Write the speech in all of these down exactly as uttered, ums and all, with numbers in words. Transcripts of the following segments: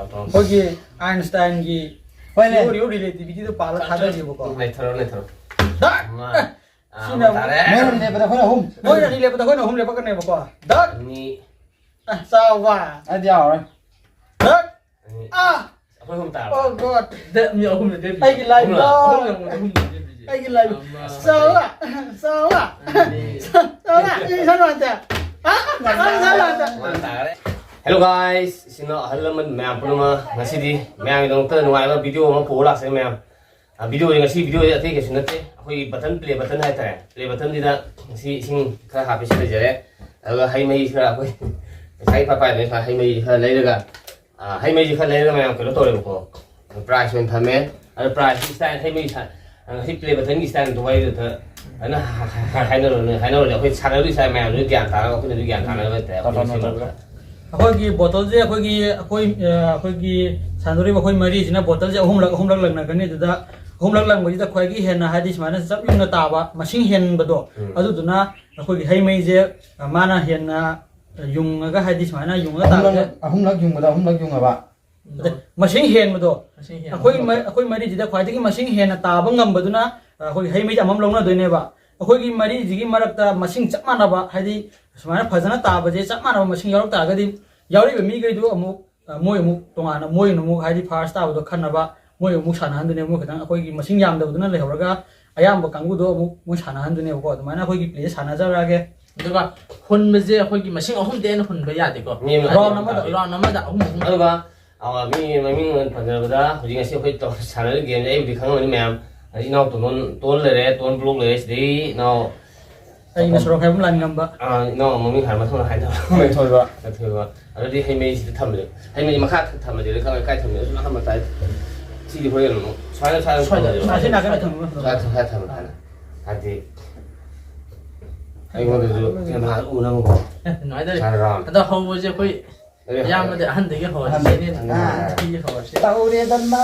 ꯑꯩꯈꯣꯏꯒꯤ ꯑꯥꯏꯟꯁꯇꯥꯏꯟꯒꯤ ꯍꯣꯏꯅꯦ꯫ Theory of relativity ꯗꯣ ꯄꯥꯜꯂ ꯊꯥꯗꯔꯤꯕꯀꯣ꯫ ꯂꯩꯊꯔꯣ, ꯂꯩꯊꯔꯣ꯫ ꯗꯥ! ꯑꯃ, ꯑꯦ, ꯑꯥ, ꯁꯤꯅ ꯑꯃ ꯑꯃꯨꯛ ꯇꯥꯔꯦ꯫ ꯃꯣꯏ ꯑꯅꯤ ꯂꯦꯞꯄꯗ ꯑꯩꯈꯣꯏꯅ ꯑꯍꯨꯝ꯫ ꯃꯣꯏ ꯑꯅꯤ ꯂꯦꯞꯄꯗ ꯑꯩꯈꯣꯏꯅ ꯑꯍꯨꯝ ꯂꯦꯞꯄꯛꯀꯅꯦꯕꯀꯣ꯫ ꯗꯥ! ꯑꯅꯤ꯫ ꯑꯦ, ꯆꯥꯎꯕ꯫ ꯑꯩꯗꯤ ꯌꯥꯎꯔꯦ꯫ ꯗꯥ! ꯑꯅꯤ꯫ ꯑꯥ! ꯑꯩꯈꯣꯏ ꯑꯍꯨꯝ ꯇꯥꯔꯕ? Oh God! ꯗꯥ, ꯃꯤ ꯑꯍꯨꯝꯅ ꯂꯦꯞꯄꯤ꯫ ꯑꯩꯒꯤ ꯂꯥꯏꯕꯛ꯫ ꯑꯍꯨꯝꯂꯛ? ꯑꯍꯨꯝꯂꯛ, ꯑꯍꯨꯝꯂꯛ ꯂꯦꯞꯄꯤꯁꯦ꯫ ꯑꯩꯒꯤ ꯂꯥꯏꯕꯛ꯫ ꯑꯃ꯫ ꯆꯥꯎꯕ! ꯆꯥꯎꯕ! ꯑꯅꯤ꯫ ꯆꯥꯎꯕ! ꯑꯩ ꯏꯁꯥ ꯅꯨꯡꯉꯥꯏꯇꯦ꯫ ꯑꯥ! ꯑꯩ ꯏꯁꯥ ꯅꯨꯡꯉꯥꯏꯇꯦ꯫ ꯑꯃ ꯇꯥꯔꯦ꯫ Hello guys, ꯏꯆꯤꯟ ꯏꯅꯥꯎ ꯑꯍꯜ ꯂꯃꯟ ꯃꯌꯥꯝ ꯄꯨꯝꯅꯃꯛ, ꯉꯁꯤꯗꯤ ꯃꯌꯥꯝꯒꯤꯗꯃꯛꯇ ꯅꯨꯡꯉꯥꯏꯕ video ꯑꯃ ꯄꯨꯔ ꯂꯥꯛꯆꯩ ꯃꯌꯥꯝ꯫ ꯑ, video ꯁꯦ, ꯉꯁꯤ video ꯁꯦ ꯑꯇꯩ ꯀꯩꯁꯨ ꯅꯠꯇꯦ, ꯑꯩꯈꯣꯏꯒꯤ button, play button ꯍꯥꯏꯇꯥꯔꯦ, play button ꯁꯤꯗ ꯉꯁꯤ ꯏꯁꯤꯡ ꯈꯔ ꯍꯥꯞꯄꯤ ꯁꯤ ꯂꯩꯖꯔꯦ꯫ ꯑꯗꯨꯒ ꯍꯩ ꯃꯍꯤ ꯈꯔ, ꯑꯩꯈꯣꯏ ꯄꯩꯁꯥ ꯏꯄꯥꯏ ꯄꯥꯏꯗꯕꯅꯤꯅ ꯁꯨꯃꯥꯏꯅ ꯍꯩ ꯃꯍꯤ ꯈꯔ ꯂꯩꯔꯒ, ꯑ, ꯍꯩ ꯃꯍꯤꯁꯤ ꯈꯔ ꯂꯩꯔꯒ ꯃꯌꯥꯝ ꯀꯩꯅꯣ ꯇꯧꯔꯦꯕꯀꯣ, prize ꯑꯣꯏꯅ ꯊꯝꯃꯦ꯫ ꯑꯗꯣ prize ꯁꯤ style ꯍꯩ ꯃꯍꯤ ꯁꯥ-, ꯑ, ꯉꯁꯤ play button ꯒꯤ style ꯗꯣ ꯋꯥꯔꯤꯗꯨꯗ ꯐꯖꯅ ꯍꯥꯏꯅꯔꯣꯅꯦ, ꯍꯥꯏꯅꯔꯣꯅꯦ꯫ ꯑꯩꯈꯣꯏ ꯁꯥꯟꯅꯔꯣꯏ style ꯃꯌꯥꯝꯗꯨꯁꯨ ꯒ꯭ꯌꯥꯟ ꯇꯥꯔꯒ ꯑꯩꯈꯣꯏꯅꯁꯨ ꯒ꯭ꯌꯥꯟ ꯇꯥꯅꯕ ꯍꯥꯏꯇꯥꯔꯦ꯫ ꯑꯩꯈꯣꯏ ꯁꯤꯃ ꯑꯩꯈꯣꯏꯒꯤ bottle ꯁꯦ ꯑꯩꯈꯣꯏꯒꯤ, ꯑꯩꯈꯣꯏ, ꯑ, ꯑꯩꯈꯣꯏꯒꯤ ꯁꯥꯟꯅꯗꯧꯔꯤꯕ ꯑꯩꯈꯣꯏ ꯃꯔꯤꯁꯤꯅ bottle ꯁꯦ ꯑꯍꯨꯝꯂꯛ, ꯑꯍꯨꯝꯂꯛ ꯂꯪꯅꯒꯅꯤ꯫ ꯑꯗꯨꯗ ꯑꯍꯨꯝꯂꯛ ꯂꯪꯕꯁꯤꯗ ꯈ꯭ꯋꯥꯏꯗꯒꯤ ꯍꯦꯟꯅ, ꯍꯥꯏꯗꯤ, ꯁꯨꯃꯥꯏꯅ ꯆꯞ ꯌꯨꯡꯅ ꯇꯥꯕ, ꯃꯁꯤꯡ ꯍꯦꯟꯕꯗꯣ, ꯎꯝ꯫ ꯑꯗꯨꯗꯨꯅ ꯑꯩꯈꯣꯏꯒꯤ ꯍꯩ ꯃꯍꯤꯁꯦ, ꯑ, ꯃꯥꯅ ꯍꯦꯟꯅ ꯌꯨꯡꯉꯒ, ꯍꯥꯏꯗꯤ, ꯁꯨꯃꯥꯏꯅ ꯌꯨꯡꯉꯒ ꯇꯥꯕꯁꯦ꯫ ꯑꯍꯨꯝꯂꯛ, ꯑꯍꯨꯝꯂꯛ ꯌꯨꯡꯕꯗ ꯑꯍꯨꯝꯂꯛ ꯌꯨꯡꯉꯕ꯫ ꯅꯠꯇꯦ, ꯃꯁꯤꯡ ꯍꯦꯟꯕꯗꯣ꯫ ꯃꯁꯤꯡ ꯍꯦꯟꯕꯗꯣ꯫ ꯑꯩꯈꯣꯏ ꯃ-, ꯑꯩꯈꯣꯏ ꯃꯔꯤꯁꯤꯗ ꯈ꯭ꯋꯥꯏꯗꯒꯤ ꯃꯁꯤꯡ ꯍꯦꯟꯅ ꯇꯥꯕ ꯉꯝꯕꯗꯨꯅ, ꯑ, ꯑꯩꯈꯣꯏꯒꯤ ꯍꯩ ꯃꯍꯤꯁꯦ ꯑꯃꯃꯝ ꯂꯧꯅꯗꯣꯏꯅꯦꯕ꯫ ꯑꯩꯈꯣꯏꯒꯤ ꯃꯔꯤꯁꯤꯒꯤ ꯃꯔꯛꯇ ꯃꯁꯤꯡ ꯆꯞ ꯃꯥꯟꯅꯕ, ꯍꯥꯏꯗꯤ ꯁꯨꯃꯥꯏꯅ ꯐꯖꯅ ꯇꯥꯕꯁꯦ ꯆꯞ ꯃꯥꯟꯅꯕ ꯃꯁꯤꯡ ꯌꯥꯎꯔꯛ ꯇꯥꯔꯒꯗꯤ, ꯌꯥꯎꯔꯤꯕ ꯃꯤꯈꯩꯗꯨ ꯑꯃꯨꯛ, ꯑ, ꯃꯣꯏ ꯑꯃꯨꯛ ꯇꯣꯉꯥꯟꯅ, ꯃꯣꯏꯅ ꯑꯃꯨꯛ, ꯍꯥꯏꯗꯤ, first ꯇꯥꯕꯗꯣ ꯈꯟꯅꯕ, ꯃꯣꯏ ꯑꯃꯨꯛ ꯁꯥꯟꯅꯍꯟꯗꯣꯏꯅꯦ꯫ ꯃꯣꯏ ꯈꯤꯇꯪ, ꯑꯩꯈꯣꯏꯒꯤ ꯃꯁꯤꯡ ꯌꯥꯝꯗꯕꯗꯨꯅ ꯂꯩꯍꯧꯔꯒ, ꯑꯌꯥꯝꯕ ꯀꯥꯡꯕꯨꯗꯣ ꯑꯃꯨꯛ ꯃꯣꯏ ꯁꯥꯟꯅꯍꯟꯗꯣꯏꯅꯦꯕꯀꯣ꯫ ꯑꯗꯨꯃꯥꯏꯅ ꯑꯩꯈꯣꯏꯒꯤ play ꯁꯥꯟꯅꯖꯔꯛꯑꯒꯦ꯫ ꯑꯗꯨꯒ ꯍꯨꯟꯕꯁꯦ ꯑꯩꯈꯣꯏꯒꯤ ꯃꯁꯤꯡ ꯑꯍꯨꯝꯗꯒꯤ ꯍꯦꯟꯅ ꯍꯨꯟꯕ ꯌꯥꯗꯦꯀꯣ꯫ ꯃꯤ ꯑꯃ round ꯑꯃꯗ꯫ Round ꯑꯃꯗ ꯑꯍꯨꯝ ꯑꯍꯨꯝ꯫ ꯑꯗꯨꯒ ꯑ, ꯃꯤ ꯃꯃꯤꯡ ꯑꯣꯏꯅ ꯄꯟꯖꯔꯕꯗ, ꯍꯧꯖꯤꯛ ꯉꯁꯤ ꯑꯩꯈꯣꯏ ꯇꯧ-, ꯁꯥꯟꯅꯔꯤꯕ game ꯁꯦ ꯑꯩꯕꯨꯗꯤ ꯈꯪꯉꯝꯃꯅꯤ ꯃꯌꯥꯝ꯫ ꯑꯗꯩ ꯏꯅꯥꯎ ꯇꯣꯟ, ꯇꯣꯟ ꯂꯩꯔꯦ, ꯇꯣꯟ block ꯂꯩꯔꯦ, ꯁꯤꯗꯩ ꯏꯅꯥꯎ ꯑꯩꯅ ꯁꯣꯔꯣꯛ ꯍꯥꯏꯕ ꯂꯥꯟ ꯉꯝꯕ꯫ ꯑ, ꯏꯅꯥꯎ ꯃꯃꯤꯡ ꯍꯥꯏꯔ ꯃꯊꯪ ꯍꯥꯏꯗꯕ꯫ ꯃꯊꯣꯏꯕ꯫ ꯃꯊꯣꯏꯕ꯫ ꯑꯗꯨꯗꯤ ꯍꯩ ꯃꯍꯤꯁꯤꯗ ꯊꯝꯕꯁꯦ, ꯍꯩ ꯃꯍꯤ ꯃꯈꯥ ꯊꯝꯃꯁꯦ, ꯈꯪꯉꯦ ꯀꯥꯏ ꯊꯝꯃꯦ, ꯑꯁꯨꯝ ꯅꯥꯀꯟ ꯃꯇꯥꯏ꯫ ꯁꯤꯗꯤ ꯍꯣꯔꯦꯟ ꯑꯃꯨꯛ ꯁ꯭ꯋꯥꯏꯗ, ꯁ꯭ꯋꯥꯏꯗ ꯁ꯭ꯋꯥꯏꯗ, ꯊꯝꯃꯁꯦ꯫ ꯑꯁꯤ ꯅꯥꯀꯟꯗ ꯊꯝꯃꯣ꯫ ꯁ꯭ꯋꯥꯏꯗ, ꯁ꯭ꯋꯥꯏꯗ ꯊꯝꯃꯣ ꯍꯥꯏꯅ꯫ ꯍꯥꯏꯗꯤ ꯑꯩꯉꯣꯟꯗꯁꯨ ꯀꯩꯅꯣ ꯎꯅꯕꯀꯣ꯫ ꯑꯦ, ꯅꯨꯡꯉꯥꯏꯗꯣꯔꯤ꯫ ꯁ꯭ꯋꯥꯏꯗ round꯫ ꯑꯗꯣ ꯍꯧꯕꯁꯦ ꯑꯩꯈꯣꯏ ꯑꯗꯨꯗꯤ ꯏꯌꯥꯝꯕꯗꯤ ꯑꯍꯟꯗꯒꯤ ꯍꯧꯔꯁꯤ꯫ ꯑꯍꯟꯗꯒꯤ꯫ ꯁꯤꯅꯦ꯫ ꯑꯥ꯫ ꯑꯍꯟꯗꯒꯤ ꯍꯧꯔꯁꯤ꯫ ꯇꯧꯔꯦꯗꯅ꯫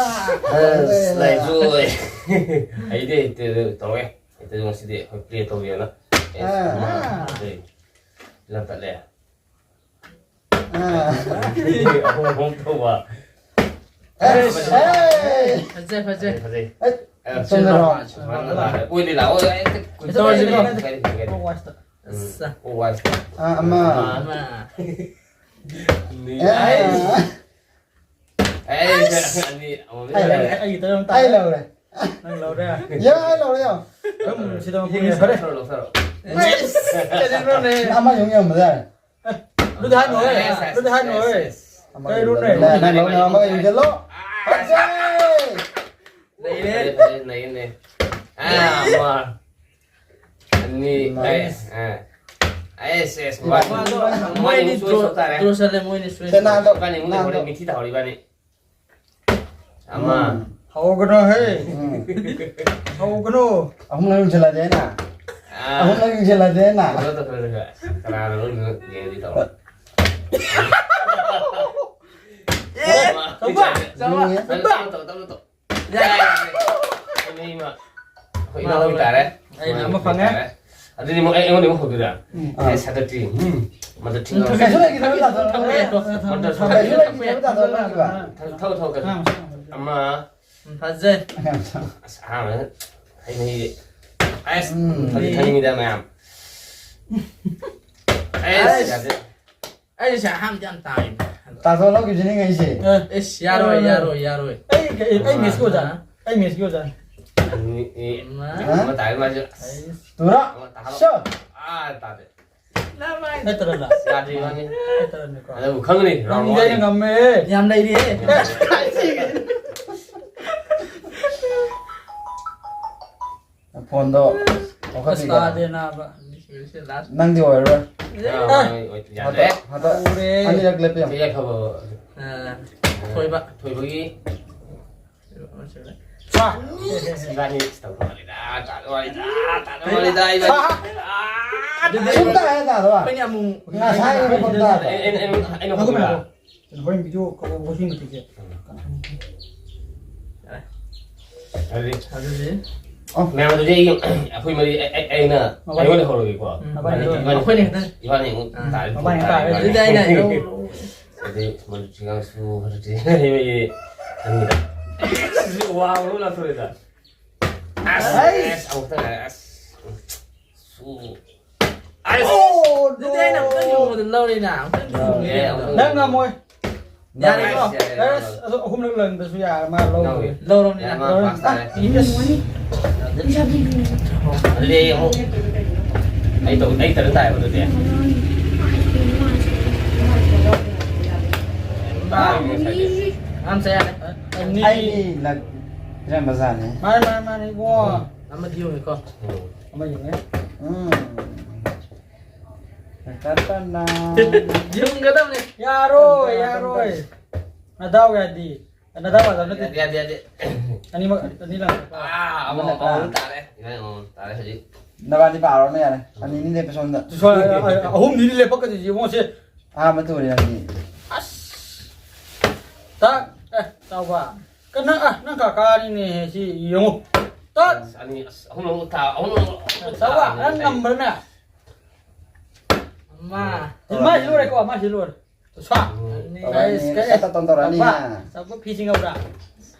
ꯑꯁ, ꯂꯥꯏꯖꯨ꯫ ꯍꯩꯇꯦ, ꯍꯩꯇꯦ, ꯑꯗꯨ ꯇꯧꯋꯦ꯫ ꯍꯩꯇꯦ, ꯑꯗꯨ ꯉꯁꯤꯗꯤ ꯑꯩꯈꯣꯏ play ꯇꯧꯒꯦꯅ꯫ ꯑꯦꯁ, ꯑꯥ꯫ ꯑꯃ, ꯑꯗꯨꯏ꯫ ꯂꯝꯇꯠꯂꯦ꯫ ꯑꯥ꯫ ꯑꯍꯨꯝ, ꯑꯍꯨꯝ ꯇꯧꯕ꯫ ꯑꯦꯁ! ꯐꯖꯩ, ꯐꯖꯩ꯫ ꯐꯖꯩ꯫ ꯑꯦ, ꯑꯦ, ꯆꯨꯝꯗ꯭ꯔꯣ? ꯁꯨꯃꯥꯏꯅ ꯂꯥꯛꯑꯦ꯫ ꯑꯣꯏꯗꯤ ꯂꯥꯛꯑꯣ꯫ ꯑꯦ, ꯀꯨꯏꯅ ꯇꯧꯔꯁꯤꯀꯣ꯫ ꯀꯔꯤ, ꯀꯔꯤ, ꯀꯔꯤ? ꯑꯣ, ꯋꯥꯏꯁꯇ꯫ ꯎꯝ꯫ ꯑꯁ꯫ ꯑꯣ, ꯋꯥꯏꯁꯇ꯫ ꯑꯥ, ꯑꯃ꯫ ꯑꯥ꯫ ꯑꯃ꯫ ꯑꯅꯤ꯫ ꯑꯦ꯫ ꯑꯩ꯫ ꯑꯁ! ꯑꯅꯤ꯫ ꯑꯃ꯫ ꯑꯩ ꯂꯧꯔꯦ꯫ ꯑꯩꯒꯤ ꯇꯔꯟ ꯑꯩ ꯇꯥꯔꯦ꯫ ꯂꯧꯔꯦ꯫ ꯅꯪ ꯂꯧꯔꯦ꯫ ꯌꯥ, ꯑꯩ ꯂꯧꯔꯦ, ꯌꯥ꯫ ꯑꯗꯨꯝ ꯁꯤꯗ ꯃꯄꯨꯅꯦ, ꯐꯔꯦ꯫ ꯂꯧꯊꯔꯣ, ꯂꯧꯊꯔꯣ꯫ ꯑꯁ! ꯀꯔꯤꯅꯣꯅꯦ? ꯑꯃ ꯌꯨꯝ ꯌꯧꯕꯗ ꯌꯥꯔꯦ꯫ ꯑꯦ, ꯑꯗꯨꯗꯤ ꯍꯥꯏꯅꯨꯍꯦ꯫ ꯑꯗꯨꯗꯤ ꯍꯥꯏꯅꯨꯍꯦ꯫ ꯑꯃ ꯀꯩꯅꯣꯅꯦ? ꯌꯨꯝ ꯌꯧꯕꯗ ꯌꯥꯔꯦ꯫ ꯅꯪ ꯂꯧꯅ ꯑꯃꯒ ꯌꯨꯝꯁꯤꯜꯂꯣ꯫ ꯐꯖꯩ! ꯅꯩꯔꯦ꯫ ꯐꯖꯩ, ꯐꯖꯩ, ꯅꯩꯔꯦ, ꯅꯩꯔꯦ꯫ ꯑꯥ, ꯑꯃ꯫ ꯑꯅꯤ꯫ ꯅꯥꯏꯁ꯫ ꯑꯦ, ꯑꯦ꯫ ꯑꯦꯁ, ꯑꯦꯁ, ꯃꯥ-, ꯃꯥꯗꯣ ꯃꯥꯅꯤ ꯃꯣꯏꯅꯤ ꯃꯣꯏ ꯁꯣꯏ ꯗ꯭ꯔꯣ, ꯁꯣꯏ ꯇꯥꯔꯦ꯫ ꯗ꯭ꯔꯣ ꯆꯠꯂꯦ, ꯃꯣꯏꯅꯤ ꯁꯣꯏ ꯁꯦ, ꯁꯣꯏ꯫ ꯅꯥꯟꯗꯣ, ꯏꯕꯥꯅꯤ ꯑꯃꯨꯛ ꯅꯥꯟꯗꯣ꯫ ꯂꯩꯍꯧꯔꯦ, ꯃꯤꯊꯤ ꯇꯥꯍꯧꯔꯦ ꯏꯕꯥꯅꯤ꯫ ꯑꯃ꯫ ꯎꯝ꯫ ꯍꯧꯒꯅꯣꯍꯦ꯫ ꯎꯝ꯫ ꯍꯧꯒꯅꯣ꯫ ꯑꯍꯨꯝꯂꯛ ꯌꯨꯡꯁꯤꯜꯂꯗꯤ ꯑꯩꯅ꯫ ꯑꯥ꯫ ꯑꯍꯨꯝꯂꯛ ꯌꯨꯡꯁꯤꯜꯂꯗꯤ ꯑꯩꯅ꯫ ꯇꯧꯔꯣ, ꯇꯧꯔꯣ, ꯇꯧꯔꯣ, ꯇꯧꯔꯣ꯫ ꯀꯅꯥꯅꯣ ꯌꯦꯡꯉꯗꯤ ꯇꯧꯔꯣ꯫ ꯑꯦ, ꯇꯧꯕ, ꯇꯧꯕ, ꯌꯦꯡꯉꯦ꯫ ꯇꯧꯕ꯫ ꯇꯧꯔꯣ, ꯇꯧꯔꯣ, ꯇꯧꯔꯣ, ꯇꯧꯔꯣ꯫ ꯌꯥꯏ, ꯌꯥꯏ, ꯌꯥꯏ꯫ ꯑꯩꯈꯣꯏ ꯃꯔꯤ ꯑꯃ꯫ ꯑꯩꯈꯣꯏ ꯃꯥ ꯏꯅꯥꯎ ꯍꯣꯏ ꯍꯣꯏ꯫ ꯇꯥꯔꯦ꯫ ꯑꯩꯅ ꯑꯃ ꯐꯪꯉꯦ꯫ ꯇꯥꯔꯦ꯫ ꯑꯗꯨꯗꯤ ꯑꯃꯨꯛ ꯑꯩ, ꯑꯩꯉꯣꯟꯗ ꯑꯃꯨꯛ ꯍꯧꯗꯣꯏꯔꯥ? ꯎꯝ꯫ ꯑꯥ꯫ ꯑꯦ, ꯁꯥꯇ꯭ꯔꯇꯤ꯫ ꯎꯝ꯫ ꯃꯗꯨ ꯊꯤꯡꯉꯣ꯫ ꯀꯩꯁꯨ ꯂꯩꯈꯤꯗꯕ ꯇꯥꯗꯣ꯫ ꯃꯗꯨ ꯊꯤꯡꯉꯣ꯫ ꯀꯩꯁꯨ ꯂꯩꯈꯤꯗꯕ ꯇꯥꯗꯣ꯫ ꯊꯧ, ꯊꯧ, ꯊꯧ, ꯊꯧ꯫ ꯑꯃ꯫ ꯎꯝ, ꯐꯖꯩ꯫ ꯑꯁ, ꯑꯍꯥꯟꯕꯗ ꯍꯩ ꯃꯍꯤ꯫ ꯑꯁ, ꯎꯝ꯫ ꯊꯛꯇꯤ ꯊꯛꯅꯤꯡꯉꯤꯗ ꯃꯌꯥꯝ꯫ ꯑꯁ, ꯑꯁ꯫ ꯌꯥꯗꯦ꯫ ꯑꯩꯁꯦ ꯑꯍꯥꯟꯕꯗꯤ ꯌꯥꯝ ꯇꯥꯡꯉꯦ꯫ ꯇꯥꯊꯣꯛ ꯂꯧꯈꯤꯕꯁꯤꯅꯤ ꯉꯩꯁꯦ꯫ ꯑꯦ, ꯏꯁ, ꯌꯥꯔꯣꯏ, ꯌꯥꯔꯣꯏ, ꯌꯥꯔꯣꯏ꯫ ꯑꯩ, ꯑꯩ, ꯑꯩ ꯃꯤꯁꯀꯤ ꯑꯣꯖꯥ꯫ ꯑꯩ ꯃꯤꯁꯀꯤ ꯑꯣꯖꯥ꯫ ꯑꯅꯤ, ꯑꯦ, ꯑꯃ꯫ ꯑꯃ ꯇꯥꯔꯦ ꯃꯥꯁꯨ꯫ ꯑꯩ ꯇꯨꯔꯥ꯫ ꯑꯃ ꯇꯥꯍꯜꯂꯣ꯫ ꯁꯣ꯫ ꯑꯥ, ꯇꯥꯗꯦ꯫ ꯂꯃꯥꯏ꯫ ꯑꯩ ꯇꯔꯟꯂ? ꯌꯥꯗ꯭ꯔꯤ ꯃꯥꯅꯤ꯫ ꯑꯩ ꯇꯔꯟꯅꯤꯀꯣ꯫ ꯑꯗꯨꯕꯨ ꯈꯪꯒꯅꯤ, ꯔꯥꯎꯟ ꯅꯪꯗꯤ ꯑꯩꯅ ꯋꯥꯠꯂꯤ꯫ ꯉꯝꯃꯦ꯫ ꯌꯥꯝ ꯂꯩꯔꯤꯍꯦ꯫ ꯐꯣꯟꯗꯣ ꯑꯁ, ꯂꯧꯈꯠꯄꯤꯒꯦꯔꯥ? ꯇꯥꯗꯦ ꯅꯥꯕ꯫ ꯅꯪꯗꯤ ꯑꯣꯏꯔꯔꯣꯏ꯫ ꯑꯦ! ꯑꯥ, ꯌꯥꯗ꯭ꯔꯦ꯫ ꯍꯟꯗꯛ, ꯍꯟꯗꯛ ꯍꯧꯔꯦ꯫ ꯑꯅꯤꯔꯛ ꯂꯦꯞꯄ ꯌꯦꯡꯉꯨ꯫ ꯁꯤ ꯌꯥꯏꯐꯕ꯫ ꯑꯥ, ꯊꯣꯏꯕ꯫ ꯊꯣꯏꯕꯒꯤ꯫ ꯁꯥ! ꯏꯕꯥꯅꯤ ꯇꯧꯕ ꯃꯥꯜꯂꯤꯗ, ꯇꯥꯗꯕ ꯃꯥꯜꯂꯤꯗ, ꯇꯥꯗꯕ ꯃꯥꯜꯂꯤꯗ, ꯏꯕꯥꯅꯤ꯫ ꯁꯥ! ꯑꯥ! ꯑꯗꯨꯗꯤ ꯁꯨꯝ ꯇꯥꯏ ꯍꯥꯏ ꯇꯥꯗꯕ? ꯑꯩꯈꯣꯏꯅꯤ ꯑꯃꯨꯛ ꯉꯁꯥꯏ ꯃꯈꯣꯟ ꯇꯥꯗ꯭ꯔꯣ? ꯑꯩ, ꯑꯩ, ꯑꯩ, ꯑꯩꯅ ꯉꯥꯏꯈꯣ, ꯍꯧꯕꯤꯔ? ꯉꯥꯏꯈꯣ꯫ ꯍꯣꯔꯦꯟ ꯚꯤꯗꯤꯑꯣ ꯀꯛꯂꯛꯑꯣ, ꯁꯤ ꯃꯇꯤꯛꯁꯦ꯫ ꯑꯗꯨꯗꯤ ꯑꯗꯨꯗꯤ ꯃꯌꯥꯝ, ꯑꯗꯨꯗꯤ ꯑꯩ, ꯑꯩꯈꯣꯏ ꯃꯔꯤ, ꯑꯩ, ꯑꯩ, ꯑꯩꯅ, ꯃꯕꯥꯅꯤ꯫ ꯑꯩꯉꯣꯟꯗ ꯍꯧꯔꯒꯦꯀꯣ꯫ ꯎꯝ, ꯃꯕꯥꯅꯤ, ꯃꯕꯥꯅꯤ꯫ ꯃꯕꯥꯅꯤ꯫ ꯑꯩꯈꯣꯏꯅ ꯈꯤꯇꯪ꯫ ꯏꯕꯥꯅꯤ ꯑꯃꯨꯛ ꯑꯥ, ꯇꯥꯔꯦ, ꯃꯕꯥꯅꯤ ꯏꯕꯥꯅꯤ꯫ ꯇꯥꯔꯦ꯫ ꯑꯗꯨꯗꯤ ꯑꯩꯅ ꯑꯗꯨꯝ ꯑꯗꯨꯗꯤ ꯃꯣꯏ ꯆꯤꯡꯒꯥꯡꯁꯨ ꯍꯧꯖꯤꯛꯇꯤ ꯃꯣꯏꯒꯤ ꯑꯅꯤꯗ꯫ ꯋꯥꯕ ꯂꯣꯏ ꯂꯥꯊꯣꯔꯛꯏꯗ꯫ ꯑꯁ, ꯑꯩꯁ! ꯑꯁ, ꯑꯃꯨꯛꯇ ꯉꯥꯏꯔꯦ꯫ ꯑꯁ꯫ ꯁꯨ꯫ ꯑꯁ! ꯑꯣ, ꯅꯠꯇꯦ, ꯑꯩꯅ ꯑꯃꯨꯛꯇꯪ ꯌꯦꯡꯉꯨꯕꯗ ꯂꯧꯔꯦꯅ꯫ ꯑꯃꯨꯛꯇꯪ ꯌꯦꯡꯉꯨꯕꯗ ꯑꯦ, ꯂꯧꯔꯦ꯫ ꯑꯃꯨꯛꯇꯪ ꯅꯪ ꯉꯝꯃꯣꯏ꯫ ꯌꯥꯔꯦꯀꯣ? ꯌꯥꯔꯦ, ꯌꯥꯔꯦ, ꯌꯥꯔꯦ, ꯌꯥꯔꯦ꯫ ꯑꯁ, ꯑꯗꯣ ꯑꯍꯨꯝꯂꯛ ꯂꯪꯕꯁꯨ ꯌꯥꯔꯦ, ꯃꯥ ꯂꯧꯔꯦ꯫ ꯂꯧꯔꯦ꯫ ꯂꯧꯔꯕꯅꯤꯅ, ꯌꯥꯔꯦ, ꯃꯥ ꯂꯧꯔꯕꯅꯤꯅ꯫ ꯄꯥꯁ ꯇꯥꯔꯦ꯫ ꯑꯁ! ꯑꯗꯨꯗꯤ ꯑꯩ ꯑꯃꯨꯛ, ꯑꯩ ꯇꯧ-, ꯑꯩ ꯇꯔꯟ ꯇꯥꯏꯌꯦꯕ ꯑꯗꯨꯗꯤ꯫ ꯇꯥꯔꯦ ꯉꯁꯥꯏꯗꯤ꯫ ꯉꯝꯁꯦ ꯌꯥꯔꯦ꯫ ꯑꯅꯤ꯫ ꯑꯩꯗꯤ ꯂꯛ ꯄꯤꯔꯝꯕꯖꯥꯠꯅꯤ꯫ ꯃꯥꯅꯦ, ꯃꯥꯅꯦ, ꯃꯥꯅꯦ, ꯏꯕꯨꯡꯉꯣ꯫ ꯑꯃꯗꯤ ꯌꯦꯡꯉꯦꯀꯣ꯫ ꯎꯝ꯫ ꯑꯃ ꯌꯦꯡꯉꯦ꯫ ꯎꯝ꯫ ꯇꯟꯇꯟꯅ꯫ ꯌꯨꯝꯒꯗꯕꯅꯤ꯫ ꯌꯥꯔꯣꯏ, ꯌꯥꯔꯣꯏ꯫ ꯅꯗꯥꯎ ꯌꯥꯗꯤ꯫ ꯅꯗꯥꯎ ꯌꯥꯗꯕ ꯅꯠꯇꯦ꯫ ꯌꯥꯗꯦ, ꯌꯥꯗꯦ, ꯌꯥꯗꯦ꯫ ꯑꯅꯤꯃꯛ, ꯑꯅꯤ ꯂꯪ꯫ ꯑꯥ, ꯑꯃ, ꯑꯃ ꯅꯠꯇ꯭ꯔꯥ? ꯑꯃ ꯇꯥꯔꯦ꯫ ꯏꯕꯥꯅꯤ ꯑꯃꯃꯝ ꯇꯥꯔꯦ ꯍꯧꯖꯤꯛ꯫ ꯅꯕꯥꯅꯤ ꯄꯥꯔꯣꯅꯦ ꯌꯥꯔꯦ꯫ ꯑꯅꯤꯅꯤ ꯂꯦꯞꯄ ꯁꯣꯝꯗ꯫ ꯁꯣ-, ꯑ-, ꯑ-, ꯑꯍꯨꯝꯅꯤꯅꯦ ꯂꯦꯞꯄꯛꯀꯗꯣꯏꯁꯦ ꯏꯕꯨꯡꯉꯣ ꯁꯦ꯫ ꯑꯍꯥꯟꯕ ꯇꯨꯔꯦ ꯅꯪꯗꯤ꯫ ꯑꯁ! ꯇꯥ-, ꯑꯦ, ꯆꯥꯎꯕ꯫ ꯀ-, ꯅꯪ, ꯑ, ꯅꯪ ꯀꯀꯥꯅꯤꯅꯦ ꯁꯤ ꯌꯦꯡꯉꯨ꯫ ꯇꯠ! ꯑꯁ, ꯑꯅꯤ, ꯑꯁ, ꯑꯍꯨꯝ ꯑꯃꯨꯛ ꯊꯥ-, ꯑꯍꯨꯝ ꯑꯃꯨꯛ ꯆꯥꯎꯕ, ꯅꯪ ꯉꯝꯕ꯭ꯔꯅꯦ? ꯑꯃ꯫ ꯃꯥꯏꯁꯤ ꯂꯣꯏꯔꯦꯀꯣ, ꯃꯥꯏꯁꯤ ꯂꯣꯏꯔꯦ꯫ ꯁ꯭ꯋꯥ! ꯎꯝ꯫ ꯑꯅꯤ꯫ ꯇꯧꯔꯅꯤ, ꯑꯩꯁ, ꯀꯩ-, ꯈꯠꯇ ꯇꯧꯔꯅꯤ, ꯆꯥꯎꯕ, ꯍꯥ? ꯆꯥꯎꯕ ꯐꯤ ꯁꯤꯡꯉꯕ꯭ꯔꯥ?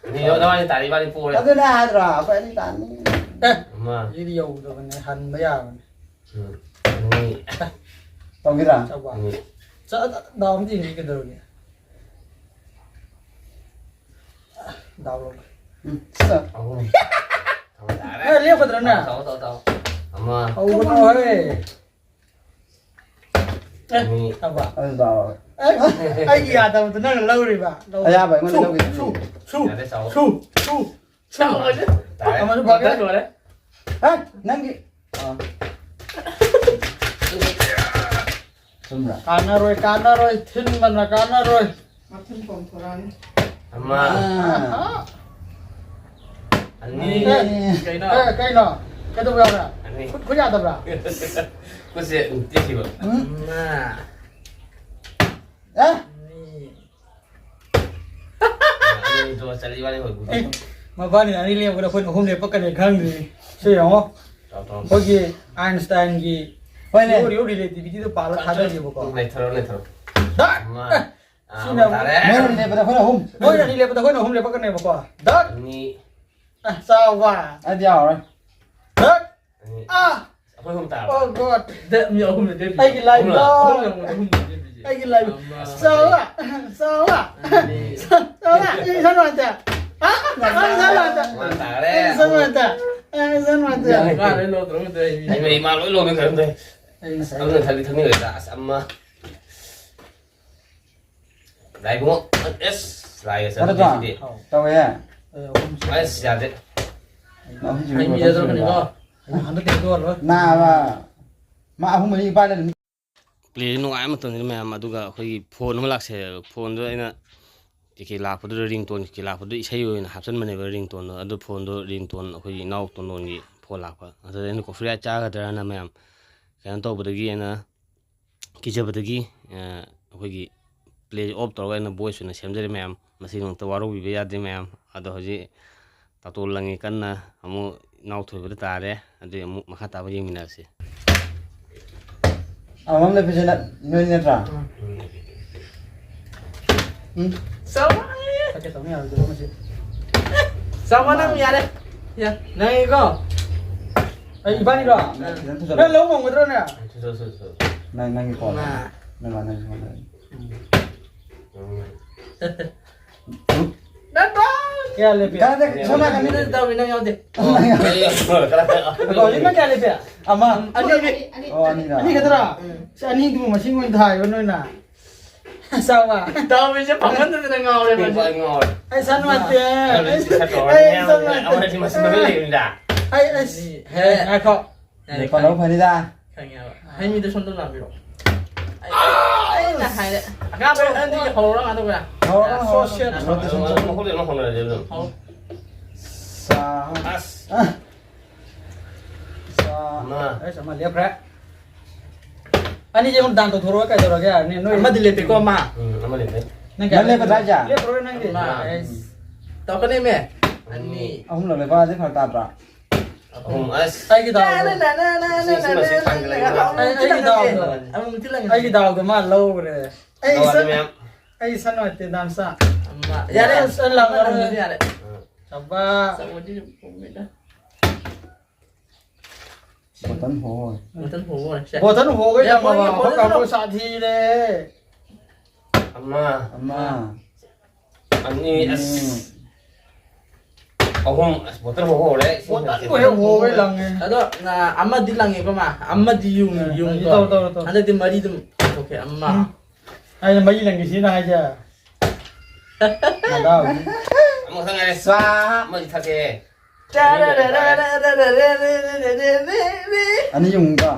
ꯑꯅꯤ, ꯅꯕꯥꯅꯤ ꯇꯥꯔꯤ, ꯏꯕꯥꯅꯤ ꯄꯣꯔꯦ꯫ ꯑꯗꯨꯅꯦ ꯍꯥꯏꯗ꯭ꯔꯣ, ꯑꯩꯈꯣꯏ ꯑꯅꯤ ꯇꯥꯅꯤ꯫ ꯑꯦ! ꯑꯃ꯫ ꯁꯤꯗꯤ ꯌꯧꯗꯕꯅꯦ, ꯍꯟꯕ ꯌꯥꯕꯅꯦ꯫ ꯎꯝ꯫ ꯑꯅꯤ꯫ ꯇꯧꯒꯦꯔꯥ? ꯆꯥꯎꯕ꯫ ꯑꯅꯤ꯫ ꯆꯥ-, ꯗꯥꯎ ꯑꯝꯇ ꯌꯦꯡꯒꯦ ꯀꯩꯗꯧꯔꯒꯦ? ꯗꯥꯎ ꯂꯧꯒꯦ꯫ ꯎꯝ, ꯁꯤꯗ꯫ ꯑꯍꯨꯝ꯫ ꯊꯝꯃꯣ, ꯌꯥꯔꯦ꯫ ꯑꯦ, ꯂꯦꯞꯀꯗ꯭ꯔꯅꯦ? ꯊꯝꯃꯣ, ꯊꯝꯃꯣ, ꯊꯝꯃꯣ꯫ ꯑꯃ꯫ ꯍꯧꯒꯅꯨ, ꯍꯣꯏ꯫ ꯑꯦ, ꯑꯅꯤ꯫ ꯊꯝꯕ꯫ ꯑꯗꯨ ꯗꯥꯎ ꯂꯧꯒꯦ꯫ ꯑꯦ, ꯑꯩꯒꯤ ꯌꯥꯗꯕꯗꯨ ꯅꯪꯅ ꯂꯧꯔꯤꯕ꯫ ꯂꯧ-, ꯑꯌꯥꯕ ꯑꯩꯉꯣꯟꯗ ꯁꯨ, ꯂꯧꯒꯦ꯫ ꯁꯨ, ꯁꯨ, ꯌꯥꯔꯦ, ꯆꯥꯎ꯫ ꯁꯨ, ꯁꯨ꯫ ꯆꯥꯎ, ꯂꯣꯏꯔꯦ꯫ ꯇꯥꯔꯦ꯫ ꯑꯃꯁꯨ ꯐꯪꯉꯦ꯫ ꯂꯣꯏꯔꯦ꯫ ꯍꯦ, ꯅꯪꯒꯤ꯫ ꯑꯥ꯫ ꯆꯨꯝꯕ꯭ꯔꯥ? ꯀꯥꯟꯅꯔꯣꯏ, ꯀꯥꯟꯅꯔꯣꯏ, ꯊꯤꯟꯕꯅ ꯀꯥꯟꯅꯔꯣꯏ꯫ ꯃꯊꯨꯟ ꯄꯣꯝꯊꯣꯔꯛꯑꯅꯤ꯫ ꯑꯃ꯫ ꯑꯥ꯫ ꯑꯅꯤ꯫ ꯑꯦ, ꯀꯩꯅꯣ? ꯑꯦ, ꯀꯩꯅꯣ? ꯀꯩꯗꯧꯕ ꯌꯥꯎꯔꯦ? ꯑꯅꯤ꯫ ꯈꯨꯠ, ꯈꯨꯠ ꯌꯥꯗꯕ꯭ꯔꯥ? ꯈꯨꯠꯁꯦ ꯇꯦꯛꯈꯤꯕ꯫ ꯎꯝ꯫ ꯑꯃ꯫ ꯑꯦ? ꯑꯅꯤ꯫ ꯑꯅꯤ ꯗ꯭ꯔꯣ ꯆꯠꯂꯤ, ꯏꯕꯥꯅꯤ ꯍꯣꯏ꯫ ꯑꯦ, ꯃꯕꯥꯅꯤ ꯑꯅꯤ ꯂꯦꯞꯄꯗ ꯑꯩꯈꯣꯏꯅ ꯑꯍꯨꯝ ꯂꯦꯞꯄꯛꯀꯅꯤ ꯈꯪꯗ꯭ꯔꯤ꯫ ꯁꯤ ꯌꯦꯡꯉꯣ꯫ ꯇꯧ, ꯇꯧ꯫ ꯑꯩꯈꯣꯏꯒꯤ ꯑꯥꯏꯟꯁꯇꯥꯏꯟꯒꯤ ꯍꯣꯏꯅꯦ꯫ Theory of Relativityꯗꯣ ꯄꯥꯜꯂ ꯊꯥꯗꯔꯤꯕꯀꯣ꯫ ꯂꯩꯊꯔꯣ, ꯂꯩꯊꯔꯣ꯫ ꯗꯥ! ꯑꯃ꯫ ꯑꯦ, ꯑꯥ, ꯁꯤꯅ ꯑꯃ ꯇꯥꯔꯦ꯫ ꯃꯣꯏ ꯑꯅꯤ ꯂꯦꯞꯄꯗ ꯑꯩꯈꯣꯏꯅ ꯑꯍꯨꯝ꯫ ꯃꯣꯏ ꯑꯅꯤ ꯂꯦꯞꯄꯗ ꯑꯩꯈꯣꯏꯅ ꯑꯍꯨꯝ ꯂꯦꯞꯄꯛꯀꯅꯦꯕꯀꯣ꯫ ꯗꯛ! ꯑꯅꯤ꯫ ꯑ, ꯆꯥꯎꯕ꯫ ꯑꯩꯗꯤ ꯌꯥꯎꯔꯣꯏ꯫ ꯗꯛ! ꯑꯅꯤ꯫ ꯑ! ꯑꯩꯈꯣꯏ ꯑꯍꯨꯝ ꯇꯥꯔꯕ? Oh God. ꯗꯛ! ꯃꯤ ꯑꯍꯨꯝꯅ ꯂꯦꯞꯄꯤ꯫ ꯑꯩꯒꯤ ꯂꯥꯏꯕꯛ꯫ ꯑꯍꯨꯝꯂꯛ꯫ ꯑꯍꯨꯝꯂꯛ ꯑꯃꯨꯛ ꯑꯍꯨꯝꯅ ꯂꯦꯞꯄꯤꯁꯦ꯫ ꯑꯩꯒꯤ ꯂꯥꯏꯕꯛ꯫ ꯑꯃ꯫ ꯆꯥꯎꯕ! ꯆꯥꯎꯕ! ꯑꯅꯤ꯫ ꯆꯥꯎꯕ! ꯑꯩ ꯏꯁꯥ ꯅꯨꯡꯉꯥꯏꯇꯦ꯫ ꯑ! ꯑ! ꯏꯁꯥ ꯅꯨꯡꯉꯥꯏꯇꯦ꯫ ꯑꯃ ꯇꯥꯔꯦ꯫ ꯑꯩ ꯏꯁꯥ ꯅꯨꯡꯉꯥꯏꯇꯦ꯫ ꯑꯩ ꯏꯁꯥ ꯅꯨꯡꯉꯥꯏꯇꯦ꯫ ꯌꯥꯔꯦ꯫ ꯃꯥ ꯂꯣꯏ ꯂꯧꯗ꯭ꯔꯣ? ꯑꯩ ꯃꯤ ꯑꯩ ꯃꯥ ꯂꯣꯏ ꯂꯧꯅꯈ꯭ꯔꯦ꯫ ꯑꯩ ꯉꯁꯥꯏ ꯑꯗꯨꯅ ꯊꯛꯇꯤ ꯊꯛꯅꯤꯡꯉꯣꯏꯗ꯫ ꯑꯁ, ꯑꯃ꯫ ꯂꯥꯏꯕꯨꯡꯉꯣ꯫ ꯑꯦꯁ, ꯂꯥꯏꯒ ꯆꯠꯂꯨꯗꯦ ꯅꯠꯇ꯭ꯔꯣ? ꯁꯤꯗꯤ꯫ ꯇꯧꯋꯦ꯫ ꯑꯁ, ꯌꯥꯗꯦ꯫ ꯅꯪ ꯍꯧꯖꯤꯛ ꯑꯩ ꯃꯤ ꯂꯣꯏꯔ ꯆꯠꯂꯛꯀꯅꯤꯀꯣ꯫ ꯆꯠꯂꯨꯔꯣ꯫ ꯍꯟꯗꯛꯇꯤ ꯍꯟꯗꯣꯛꯑꯔꯣꯏ꯫ ꯅꯥꯕ꯫ ꯃꯥ ꯑꯍꯨꯝ ꯃꯔꯤ ꯄꯥꯏꯔ ꯑꯗꯨꯝ꯫ ꯄ꯭ꯂꯦꯁꯦ ꯅꯨꯡꯉꯥꯏꯕ ꯃꯇꯝꯅꯤꯅ ꯃꯌꯥꯝ꯫ ꯑꯗꯨꯒ ꯑꯩꯈꯣꯏꯒꯤ ꯐꯣꯟ ꯑꯃ ꯂꯥꯛꯁꯜꯂꯦ꯫ ꯐꯣꯟꯗꯣ ꯑꯩꯅ ꯀꯩꯀꯩ ꯂꯥꯛꯄꯗꯨꯗ ꯔꯤꯡꯇꯣꯟ ꯀꯩꯀꯩ ꯂꯥꯛꯄꯗꯨ ꯏꯁꯩ ꯑꯣꯏꯅ ꯍꯥꯞꯆꯤꯟꯕꯅꯦꯕ ꯔꯤꯡꯇꯣꯟꯗꯣ꯫ ꯑꯗꯨ ꯐꯣꯟꯗꯣ ꯔꯤꯡꯇꯣꯟ ꯑꯩꯈꯣꯏꯒꯤ ꯏꯅꯥꯎ ꯇꯣꯟꯗꯣꯟꯒꯤ ꯐꯣꯟ ꯂꯥꯛꯄ꯫ ꯑꯗꯨꯗ ꯑꯩꯅ ꯀꯣꯄꯤꯔꯥꯏꯠ ꯆꯥꯒꯗ꯭ꯔꯅ ꯃꯌꯥꯝ ꯀꯩꯅꯣ ꯇꯧꯕꯗꯒꯤ ꯑꯩꯅ ꯀꯤꯖꯕꯗꯒꯤ, ꯑ, ꯑꯩꯈꯣꯏꯒꯤ ꯄ꯭ꯂꯦꯁꯦ ꯑꯣꯐ ꯇꯧꯔꯒ ꯑꯩꯅ ꯚꯣꯏꯁ ꯑꯣꯏꯅ ꯁꯦꯝꯖꯔꯦ ꯃꯌꯥꯝ꯫ ꯃꯁꯤꯒꯤꯗꯃꯛꯇ ꯋꯥꯔꯧꯕꯤꯕ ꯌꯥꯗꯦ ꯃꯌꯥꯝ꯫ ꯑꯗꯣ ꯍꯧꯖꯤꯛ ꯇꯥꯇꯣꯟ ꯂꯪꯉꯤ ꯀꯟꯅ ꯑꯃꯨꯛ ꯏꯅꯥꯎꯊꯣꯏꯕꯗ ꯇꯥꯔꯦ꯫ ꯑꯗꯨꯗꯤ ꯑꯃꯨꯛ ꯃꯈꯥ ꯇꯥꯕ ꯌꯦꯡꯃꯤꯟꯅꯔꯁꯤ꯫ ꯑꯃꯃꯝ ꯂꯦꯞꯄꯤꯁꯦ ꯅ-, ꯅꯣꯏ ꯅꯠꯇ꯭ꯔꯥ? ꯎꯝ꯫ ꯆꯥꯎꯕ! ꯆꯠꯀꯦ ꯇꯧꯅꯤ ꯌꯥꯔꯣꯏꯗ꯭ꯔꯣ ꯃꯁꯤ? ꯆꯥꯎꯕ, ꯅꯪ ꯌꯥꯔꯦ꯫ ꯌꯥ-, ꯅꯪꯒꯤꯀꯣ? ꯑꯩ ꯏꯕꯥꯅꯤꯔꯣ? ꯅꯪ ꯈꯤꯇꯪ ꯊꯨꯖꯜꯂꯣ꯫ ꯅꯪ ꯂꯧ ꯉꯝꯒꯗ꯭ꯔꯣꯅꯦ? ꯊꯨꯖꯜꯂꯣ, ꯊꯨꯖꯜꯂꯣ, ꯊꯨꯖꯜꯂꯣ꯫ ꯅꯪ, ꯅꯪꯒꯤ ꯀꯣꯜ꯫ ꯃꯥ꯫ ꯅꯪ, ꯅꯪ, ꯅꯪ, ꯅꯪ꯫ ꯎꯝ꯫ ꯅꯠꯇ꯭ꯔꯣ? ꯀꯌꯥ ꯂꯦꯞꯄꯤ? ꯀꯥꯏꯗ? ꯁꯣꯝ ꯅꯥꯀꯟꯗ꯫ ꯇꯧꯔꯤ, ꯅꯪ ꯌꯥꯎꯗꯦ꯫ ꯑꯣ, ꯑꯩ ꯌꯥꯎꯗꯦ꯫ ꯀꯅꯥ? ꯍꯧꯖꯤꯛꯅ ꯀꯌꯥ ꯂꯦꯞꯄꯤ? ꯑꯃ꯫ ꯑꯅꯤ, ꯑꯅꯤ꯫ ꯑꯣ, ꯑꯅꯤꯔ? ꯑꯅꯤ ꯈꯛꯇꯔꯥ? ꯎꯝ꯫ ꯁꯤ ꯑꯅꯤꯗꯨꯕꯨ ꯃꯁꯤꯡ ꯑꯣꯏꯅ ꯊꯥꯏꯕ ꯅꯣꯏꯅ? ꯆꯥꯎꯕ꯫ ꯗꯥꯎꯕꯤꯁꯦ ꯐꯪꯃꯟꯗꯗꯅ ꯉꯥꯎꯔꯦ ꯃꯥꯁꯦ꯫ ꯑꯩ ꯉꯥꯎꯔꯦ꯫ ꯑꯩ ꯏꯁꯥ ꯅꯨꯡꯉꯥꯏꯇꯦ꯫ ꯑꯗꯨꯗꯤ ꯁꯤ ꯈꯔ ꯇꯧꯔꯅꯤ꯫ ꯑꯩ ꯏꯁꯥ ꯅꯨꯡꯉꯥꯏꯇꯦ꯫ ꯑꯃꯅꯗꯤ ꯃꯁꯤꯡ ꯃꯔꯤ ꯂꯩꯕꯅꯤꯗ꯫ ꯑꯩ, ꯑꯩ, ꯍꯦ꯫ ꯉꯥꯏꯈꯣ꯫ ꯌꯥꯔꯦ, ꯂꯨꯄꯥ ꯂꯧ ꯈꯪꯉꯦ꯫ ꯐꯅꯤꯗ꯫ ꯈꯪꯉꯦꯕ꯫ ꯍꯩ ꯃꯤꯗ ꯁꯣꯝꯗ ꯂꯥꯛꯄꯤꯔꯣ꯫ ꯑꯩ, ꯑꯩꯅ ꯍꯥꯏꯔꯦ꯫ ꯑꯉꯥꯡ ꯑꯣꯏꯔꯤꯀꯥꯟꯗꯒꯤ ꯍꯧꯔꯛꯑꯣ ꯑꯗꯨꯒ꯫ ꯍꯧꯔꯛꯑꯣ, ꯍꯧꯔꯛꯑꯣ꯫ So shit. Rotation ꯑꯗꯨꯝ ꯃꯈꯣꯡꯗꯩ ꯑꯗꯨꯝ ꯍꯧꯅꯔꯁꯦ ꯑꯗꯨꯝ꯫ ꯍꯧ-, ꯁꯥ-, ꯑꯁ꯫ ꯑ꯫ ꯁꯥ-, ꯑꯃ꯫ ꯑꯩꯁ, ꯑꯃ ꯂꯦꯞꯈ꯭ꯔꯦ꯫ ꯑꯅꯤꯁꯦ ꯑꯃꯨꯛ ꯗꯥꯟ ꯇꯧꯊꯣꯔꯛꯑꯣ, ꯀꯩꯗꯧꯔꯒꯦ? ꯅꯣꯏ ꯑꯃꯗꯤ ꯂꯦꯞꯄꯦꯀꯣ, ꯑꯃ꯫ ꯎꯝ, ꯑꯃ ꯂꯦꯞꯄꯦ꯫ ꯅꯪ ꯀꯌꯥ ꯅꯪ ꯂꯦꯞꯄ ꯂꯦꯞꯄ? ꯊꯥꯏꯁꯦ? ꯂꯦꯞꯄꯔꯣꯏ ꯅꯪꯗꯤ꯫ ꯑꯃ꯫ ꯑꯩꯁ꯫ ꯇꯧꯔꯛꯀꯅꯦꯃꯦ꯫ ꯑꯅꯤ꯫ ꯑꯍꯨꯝꯂꯛ ꯂꯦꯞꯄꯛꯑꯗꯤ ꯐꯔꯛ ꯇꯥꯗ꯭ꯔꯥ? ꯑꯍꯨꯝ, ꯑꯁ꯫ ꯑꯩꯒꯤ ꯗꯥꯎꯗꯣ꯫ ꯁꯤ, ꯁꯤ ꯃꯁꯤꯡ ꯊꯥꯡꯒꯠꯂꯛꯏ꯫ ꯑꯩ, ꯑꯩꯒꯤ ꯗꯥꯎꯗꯣ꯫ ꯑꯃꯨꯛ ꯊꯤꯜꯂꯛꯀꯅꯤ꯫ ꯑꯩꯒꯤ ꯗꯥꯎꯗꯣ ꯃꯥ ꯂꯧꯈ꯭ꯔꯦ꯫ ꯑꯩ ꯂꯧꯔꯦ ꯁꯠ-, ꯃꯌꯥꯝ꯫ ꯑꯩ ꯁꯟ ꯅꯨꯡꯉꯥꯏꯇꯦ ꯗꯥꯟꯁ꯫ ꯑꯃ ꯌꯥꯔꯦ꯫ ꯑꯁ, ꯑꯩ ꯂꯪ ꯑꯃꯅ ꯂꯧꯔꯦ꯫ ꯍꯪꯕꯗꯤ ꯌꯥꯔꯦ꯫ ꯆꯥꯕ꯫ ꯆꯥꯎꯕꯗꯤ ꯑꯗꯨꯝ ꯄꯨꯡꯃꯤꯗ꯫ ꯕꯣꯇꯜ ꯍꯣ ꯍꯣꯏ꯫ ꯕꯣꯇꯜ ꯍꯣꯕ ꯑꯣꯏꯔꯁꯦ꯫ ꯕꯣꯇꯜ ꯍꯣꯒ ꯌꯥꯝ ꯌꯥꯝꯃꯕ ꯍꯣꯏ, ꯑꯩꯈꯣꯏ ꯕꯣꯇꯜ ꯀꯥꯡꯕꯨ ꯁꯥꯊꯤꯔꯦ꯫ ꯑꯃ ꯑꯃ ꯑꯅꯤ ꯑꯁ ꯑꯅꯤ ꯑꯍꯨꯝ ꯑꯁ ꯕꯣꯇꯜ ꯍꯣꯕ ꯍꯧꯔꯦ꯫ ꯏꯁꯤꯡ ꯕꯣꯇꯜ ꯊꯛꯁꯤ꯫ ꯍꯣꯏ ꯍꯣꯒ ꯂꯪꯉꯦ꯫ ꯑꯗꯣ ꯅ- ꯑꯃꯗꯤ ꯂꯪꯉꯦꯀꯣ ꯃꯥ꯫ ꯑꯃꯗꯤ ꯌꯨꯡ ꯎꯝ, ꯌꯨꯡ ꯇꯧ, ꯇꯧ, ꯇꯧ꯫ ꯍꯟꯗꯛꯇꯤ ꯃꯔꯤꯗꯨꯝ ꯊꯣꯛꯀꯦ ꯑꯃ꯫ ꯎꯝ꯫ ꯑꯩꯅ ꯃꯔꯤ ꯂꯪꯒꯦ ꯁꯤꯅ ꯍꯥꯏꯁꯦ꯫ ꯅꯗꯥꯎꯗꯤ꯫ ꯑꯃꯈꯛꯇꯪ ꯉꯥꯏꯔꯦ꯫ ꯁ꯭ꯋꯥꯍꯥ ꯑꯃꯗꯤ ꯊꯛꯀꯦ꯫ ꯑꯅꯤ ꯌꯨꯡꯕ꯫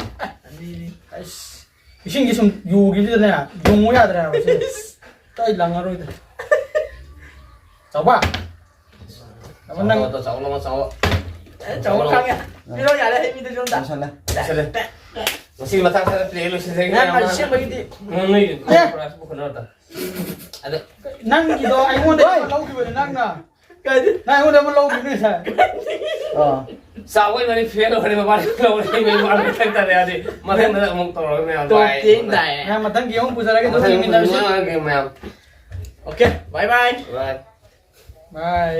ꯑꯅꯤꯅꯤ꯫ ꯑꯁ, ꯏꯁꯤꯡꯁꯦ ꯁꯨꯝ ꯌꯨꯈꯤꯕꯗꯅꯦ ꯌꯨꯡꯉꯨ ꯌꯥꯗ꯭ꯔꯦ ꯍꯥꯏꯕ ꯁꯤ꯫ ꯑꯩ ꯂꯪꯉꯔꯣꯏꯗ꯫ ꯆꯥꯎꯕ꯫ ꯆꯥꯎꯕ ꯅꯪ꯫ ꯆꯥꯎ ꯆꯥꯎ ꯂꯧꯑꯣ ꯆꯥꯎ꯫ ꯑꯦ, ꯆꯥꯎꯕ ꯈꯪꯉꯦ꯫ ꯄꯤꯔꯣ ꯌꯥꯔꯦ, ꯑꯩ ꯃꯤꯗ ꯌꯣꯝꯗ꯫ ꯂꯣꯏꯁꯜꯂꯦ꯫ ꯂꯣꯏꯁꯜꯂꯦ꯫ ꯉꯁꯤ ꯃꯇꯥꯡ ꯈꯔ ꯄ꯭ꯂꯦ ꯂꯣꯏꯁꯤꯜꯂꯒꯦ꯫ ꯅꯪ ꯑꯁꯦꯡꯕꯒꯤꯗꯤ꯫ ꯅꯣꯏ ꯑꯦ꯫ ꯄꯨꯈꯠꯅꯕꯗ꯫ ꯑꯗ ꯅꯪꯒꯤꯗꯣ ꯑꯩꯉꯣꯟꯗ ꯑꯃ ꯂꯧꯈꯤꯕꯅꯦ ꯅꯪꯅ꯫ ꯀꯥꯏꯗꯤ? ꯅꯪ ꯑꯩꯉꯣꯟꯗ ꯑꯃ ꯂꯧꯈꯤꯕꯅꯦ ꯁꯥꯔ꯫ ꯑꯥ ꯆꯥꯎꯕ ꯏꯕꯥꯅꯤ ꯐꯦꯜ ꯑꯣꯏꯔꯦ ꯃꯕꯥꯅꯤ ꯂꯧꯔꯦ ꯏꯕꯥꯅꯤ ꯃꯊꯪ ꯇꯥꯔꯦ ꯌꯥꯗꯦ꯫ ꯃꯊꯪꯗ ꯑꯃꯨꯛ ꯇꯧꯔꯒ ꯃꯌꯥꯝ ꯇꯣꯛ ꯕꯥꯏ꯫ ꯇꯦꯡ ꯇꯥꯏꯌꯦ꯫ ꯅꯪ ꯃꯊꯪꯒꯤ ꯑꯃꯨꯛ ꯄꯨꯖꯔꯒꯦ ꯑꯗꯨꯝ ꯃꯊꯪ ꯌꯦꯡꯃꯤꯟꯅꯔꯁꯤ꯫ ꯃꯊꯪ ꯃꯌꯥꯝ꯫ ꯑꯣꯀꯦ, ꯕꯥꯏ ꯕꯥꯏ꯫ ꯕꯥꯏ꯫ ꯕꯥꯏ꯫